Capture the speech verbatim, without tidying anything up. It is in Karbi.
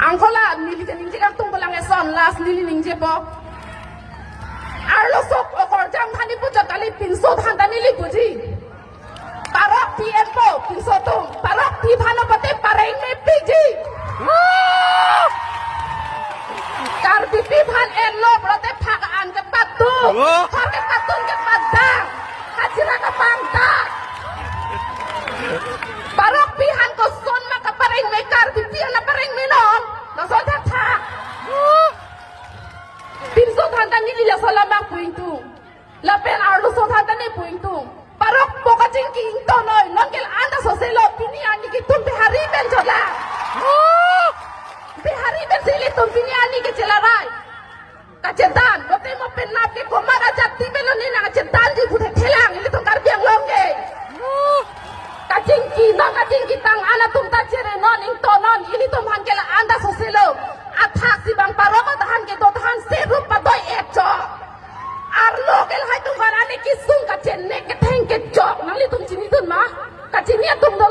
Angkola neli kaningje kangtung pulang eson last neli ningjepo. Arloso okorjang thani pujo kali, pinso than ta neli puji. Parokpi enpo, pinso atum. Parokpi aphan pulote pareng mepikji. Karbipi aphan enlo pulote phak an kepatu. Oh. Hor kepatun kepadang. Hajira kepangdak. Parokpi aphan koson ma kapareng me, Karbipi aphan pareng me non. Laso thakthak. Pinso than ta neli laso alam abang pu ingtung. Lapen arloso than ta ne pu ingtung. Parokpo kachingki ingtonoi. Non ke la-an ta soselo, pini arni ke itum Bihari pen chola. Bihari pensi ilitum pini arni ke chelarai. Kachedan, lote mo penap ke komat ajati pen lo ne nangchedanji pu thethelang, ilitum Karbi Anglong ke. Kachingki, non kachingki tang an atum ta chere non, ingtonon, ilitum aphan ke la-an ta soselo. Athaksi bang parok adahan kedo than serup padoi-et chok. Arlo ke lahai atum aphan ane kesung kachenek ketheng kechok. Nanglitum chinidun ma? Kachini atum do